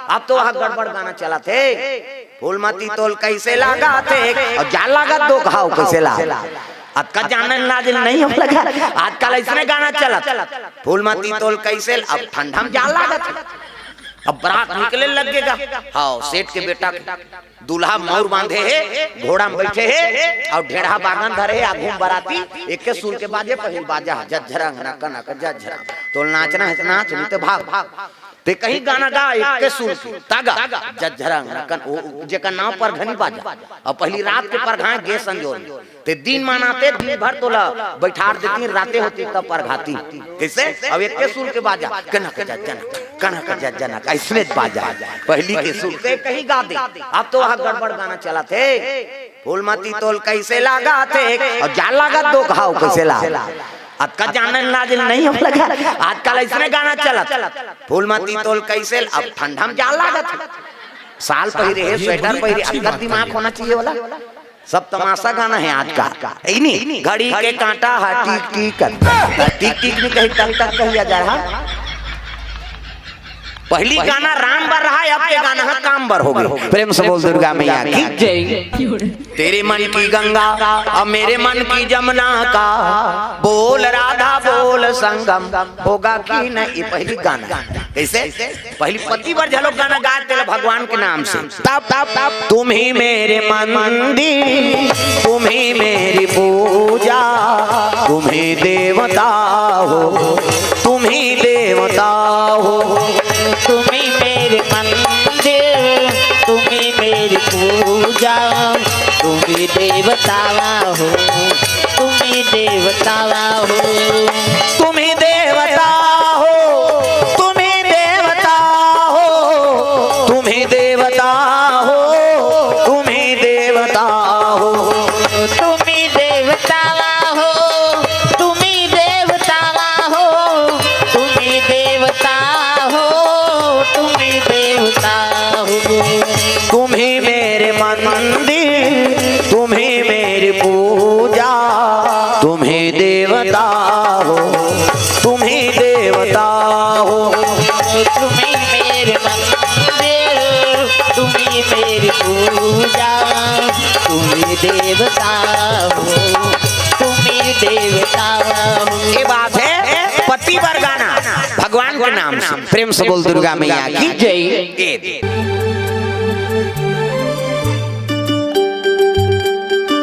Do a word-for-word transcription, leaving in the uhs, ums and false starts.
अब तो वह गड़बड़ गाना चलत हे, फूल मती तोल कैसे लागत हे, अउ जाल लागत दो घाव कैसे लाग। अतका जानन लाज नहीं हो लगा, आजकल ऐसने गाना चलत। फूल मती तोल कैसे, अब ठंडा में जाल लागत हे। अब बरात निकले लगेगा। हाँ, सेठ के बेटा के दूल्हा मौर बांधे हे, घोड़ा में बैठे हे, अउ ढेढ़ा बांगन धरे हे, आगू में बराती, एके सुर के बाजे, पहिल बाजा, झज्झरंग, नक, नक, झज्झरंग। तोल नाचना हे, नाच, नहीं तो भाग, भाग। ते कहीं गाना गा, एके सुर के, तागा, झज्झरंग, नक, ओ, जेकर नाम परघनी बाजा। अउ पहिली रात के परघाए गे संजोर में। ते दिन मनाते, दिन भर तोला बैठार देती, राते होती तब परघाती। कैसे? अब एके सुर के बाजा, कनक जज्जनक, कनक जज्जनक, ऐसने बाजा। पहिली के सुर ते कहीं गा दे। अब तो वह गड़बड़ गाना चलत हे, फूल मती तोल कैसे लागत हे, अउ जाल लागत दो घाव कैसे लाग। अतका जानन लाज नहीं हो लगा, आजकल ऐसने गाना चलत। फूल मती तोल कैसे, अब ठंडा में जाल लागत हे। साल पहिरे हे, स्वेटर पहिरे, अतका दिमाग होना चाहिए वाला। सब तमाशा गाना हे आज का। ए नी, घड़ी के कांटा हा टिक टिक करता। टिक टिक नहीं कही, टक टक कही जा रहा। पहिली गाना राम बर रहा, अब के गाना हा काम बर हो गे। प्रेम से बोल दुर्गा मैया की। जय। तेरे मन की गंगा और मेरे मन की जमुना का, बोल राधा बोल संगम होगा कि नहीं। ये पहिली गाना। कैसे? पहिली पति बर घलो गाना गाए, तेला भगवान के नाम से। तब, तब, तब, तुम ही मेरे मंदिर, तुम ही मेरी पूजा, तुम ही देवता हो, तुम ही देवता हो। तुम ही मेरे मंदिर, तुम ही मेरी पूजा, तुम ही देवता हो, तुम ही देवता हो। तुम ही देवता हो, तुम ही देवता हो, तुम ही देवता हो, तुम ही देवता हो। तुम ही देवता हो, तुम ही देवता हो, तुम ही देवता हो, तुम ही देवता हो। तुम ही मेरे मंदिर, तुम ही मेरी पूजा, तुम ही देवता हो, तुम ही देवता हो। तुम ही मेरे मंदिर, तुम ही मेरी पूजा, तुम ही देवता हो, तुम ही देवता हो। ये बात है पति बर गाना भगवान के नाम से। प्रेम से बोल दुर्गा मैया की जय। ये